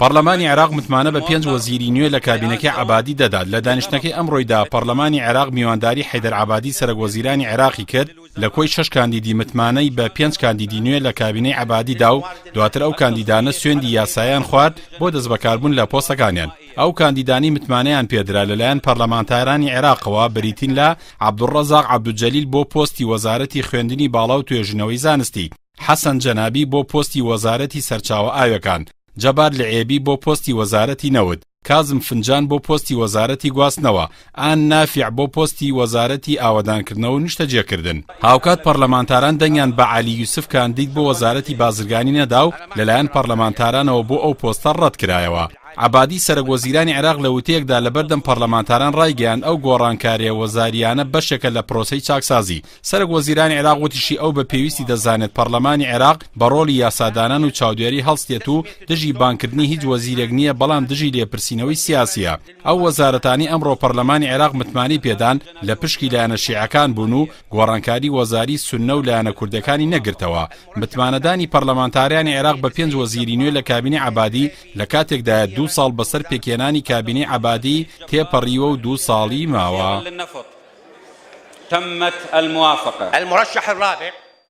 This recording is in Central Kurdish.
پەڕلەمانی عێراق متمانە بە پێنج وەزیری نوێ لە کابینەکەی عەبادی دەدات، لە دانیشتنەکەی ئەمڕۆیدا پەڕلەمانی عێراق میوانداری حەیدەر عەبادی سەرەک وەزیرانی عێراقی کرد، لە کۆی شەش کاندیدی متمانەی بە پێنج کاندیدی نوێ لە کابینەی عەبادی دا و دواتر ئەو کاندیدانە سوێندی یاساییان خوارد بۆ دەستبەکاربوون لە پۆستەکانیان. ئەو کاندیدانەی متمانەیان پێدرا لەلایەن پەرلەمانتارانی عێراقەوە بریتین لە، عەبدولڕەزاق عەبدولجەلیل بۆ پۆستی وەزارەتی خوێندنی باڵا و توێژینەوەی زانستی، حەسەن جەنابی بۆ پۆستی وەزارەتی سەرچاوە ئاوێکان، جەبار لعێبی بۆ پۆستی وەزارەتی نەوت، کازم فنجان بۆ پۆستی وەزارەتی گواستنەوە، ئان نافیع بۆ پۆستی وەزارەتی ئاوەدانکردنەوە و نیشتەجێکردن. هاوکات پەرلەمانتاران دەنگیان بە عەلی یوسف کاندید بۆ وەزارەتی بازرگانی نەدا و لەلایەن پەرلەمانتارانەوە بۆ ئەو پۆستە ڕەتکرایەوە. عەبادی سەرەک وەزیرانی عێراق لە وتەیەکدا لەبەردەم پەرلەمانتاران ڕایگەیاند ئەو گۆڕانکارییە وەزارییانە بەشێکە لە پرۆسەی چاکسازی. سەرەک وەزیرانی عێراق وتیشی ئەو بە پێویستی دەزانێت پەڕلەمانی عێراق بە ڕۆڵی یاسادانان و چاودێری هەڵستێت و دژی بانگکردنی هیچ وەزیرێک نییە بەڵام دژی لێپرسینەوەی سیاسییە. ئەو وەزارەتانەی ئەمڕۆ پەڕلەمانی عێراق متمانەی پێدان لە پشکی لایەنە شیعەکان بوون و گۆڕانکاری وەزاری سوننە و لایەنە کوردەکانی نەگرتەوە. متمانەدانی پەڕلەمانتارانی عێراق بە پێنج وەزیری نوێ لە کابینەی عەبادی لە کاتێکدایە دوو ساڵ بەسەر پێکهێنانی کابینەی عەبادی تێپەڕیوە و دوو ساڵی ماوە. تمت الموافقە. المرشح الرابع.